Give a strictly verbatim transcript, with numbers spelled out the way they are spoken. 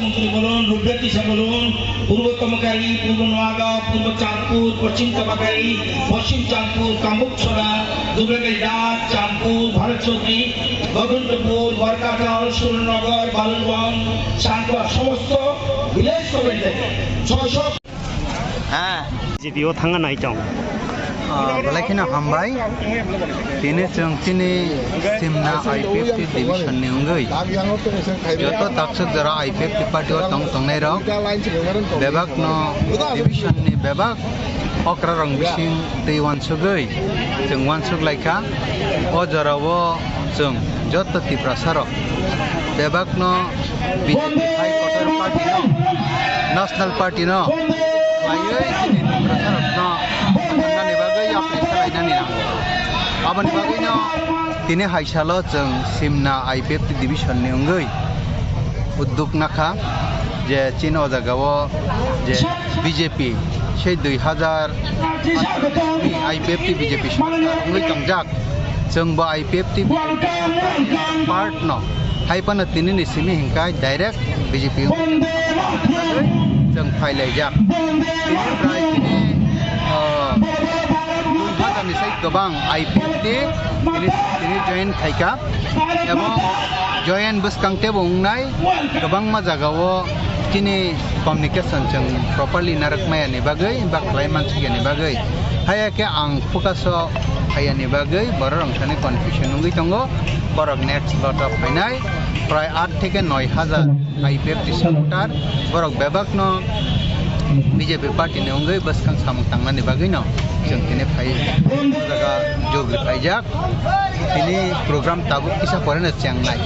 মন্ত্রী বলুন, রূপরেখা বলুন, পূর্ব তমকাই, পূর্ব নোয়াগাঁও, পূর্ব চাঁদপুর, পশ্চিম তমকাই, পশ্চিম চাঁদপুর, কামরূপ ছড়া, দুবরাজঘাট, চাঁদপুর, ভরতচৌকি, বৈকুণ্ঠপুর, বরকাটাল, সুরেন্দ্রনগর, বালুরগঞ্জ, চান্দুয়া সমস্ত ভিলেজ কমিটি থেকে ছয়শো হ্যাঁ। G P o thangna nai tong. Ah, belai kheno hambai. Tini chwng chini Simna I P F T division ni wngwi joto taksuk jora I P F T party o tong tongnai rok bebak no division ni bebak okra rong bising twi uansugwi chwng uansuk lai kha. O jora o chwng joto Tiprasa rok bebak no B J P hai kotor party no, National Party no, laiwi chini Tiprasa rok no thangna ni bagwi yapri salainani nango. Aboni bagwi no tini hai salo chwng Simna I P F T division ni wngwi udduk nakha je chini o jaga o je B J P sei dui hazar I P F T B J P sorkar wngwi tongjak. Chwng bo I P F T part no, hai phano tini ni simi hingkai direct B J P wngwi chwng phai laijak. Tini prai tini, ah, dui hazar ni sai kwbang I P F T tini, tini join khaikha. Ebo join bwskang tebo wngnai kwbangma jagao chini communication chwng properly narwk maya ni bagwi ba khlai mansukya ni bagwi. Haya khe ang focus o haya ni bagwi borok rok thani confusion wngwi tongo. Borok next vote o phainai prai aat theke noi hajar I P F T supporter, borok bebak no B J P party ni wngwi bwskang samung tangnani bagwi no chwng tini phai o jaga jogri phaijak. Tini program tabuk kisa pore no chengnai.